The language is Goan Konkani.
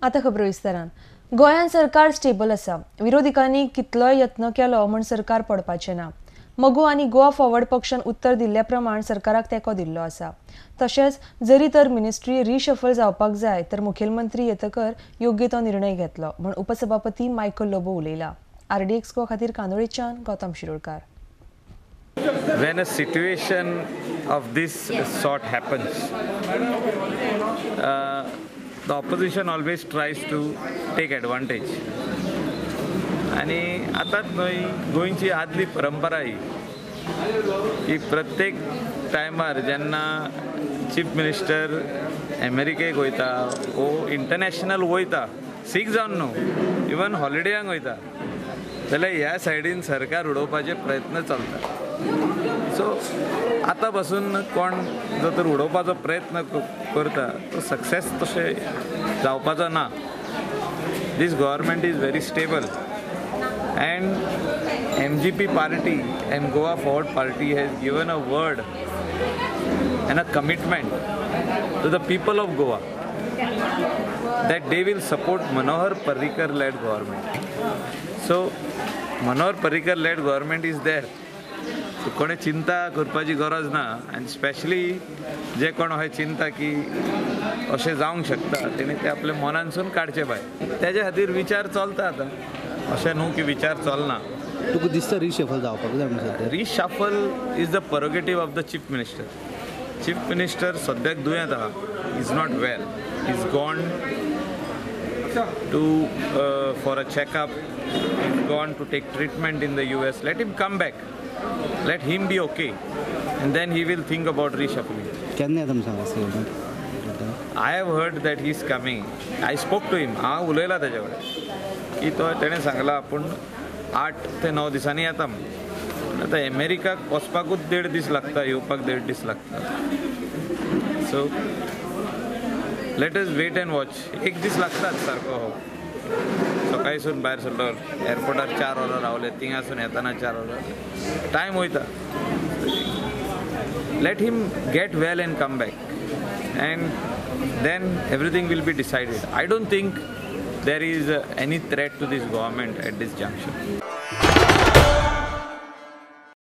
आता खबरो विस्तारान. गोंयांत सरकार स्टेबल आसा. विरोधकांनी कितलोय यत्न केलो म्हूण सरकार पडपाचें ना. मगो आनी गोवा फॉरवर्ड पक्षान उत्तर दिल्ल्या प्रमाण सरकाराक तेंको दिल्लो आसा. तशेंच जरी तर मिनिस्ट्री रिशफल जावपाक जाय तर मुखेलमंत्री येतकर योग्य तो निर्णय घेतलो म्हूण उपसभापती मायकल लोबो उलयला. आरडीएक्स गोवा खातीर कांदोळेच्यान Gautam Shirodkar. When a situation of this sort happens, the opposition always tries to take advantage. आनी आतांच न्हय, गोंयची आदली परंपरा ही की प्रत्येक टायमार जेन्ना चीफ मिनिस्टर अमेरिकेक वयता वो इंटरनॅशनल वयता, सीक जावन न्हू, इवन हॉलिडेयांक वयता, जाल्यार ह्या सायडीन सरकार उडोवपाचे प्रयत्न चलता. सो आतां पासून कोण जो तर उडोवपाचो प्रयत्न करता तो सक्सेस तशें जावपाचो ना. This government is very stable and MGP party and Goa Forward Party has given a word and a commitment to the people of Goa that they will support Manohar Parrikar led government. So Manohar Parrikar led government is there. So कोणे चिंता करपाची गरज ना आनी स्पेशली जे कोण अशें चिंता की अशें जावंक शकता तेणी ते आपल्या मनानसून काडचे भायर. तेज्या खातीर विचार चलता आतां, अशें न्हू की विचार चलना. तुका दिसता रिशफल जावपाक जाय? Reshuffle is the prerogative of the chief minister. Chief minister सद्याक दुयेंत आहा, is not well, is gone to for a checkup, is gone to take treatment in the US. Let him come back, let him be okay, and then he will think about reshuffling. केन्ना येता म्हूण सांग? I have heard that he is coming. I spoke to him. हांव उलयला ताजे कडेन की तो तेणें सांगला आपूण 8 ते 9 दिसांनी येता म्हूण. आतां अमेरिकाक वचपाकूच 1.5 दीस लागता, येवपाक 1.5 दीस लागता. So let us wait and watch. एक दीस लागतात सारको. हो सकाळीसून भायर सरलो, एअरपोर्टार 4 वरां रावले, थिंगासून येतना 4 वरां टायम वयता. Let him get well and come back and then everything will be decided. I don't think there is any threat to this government at this junction.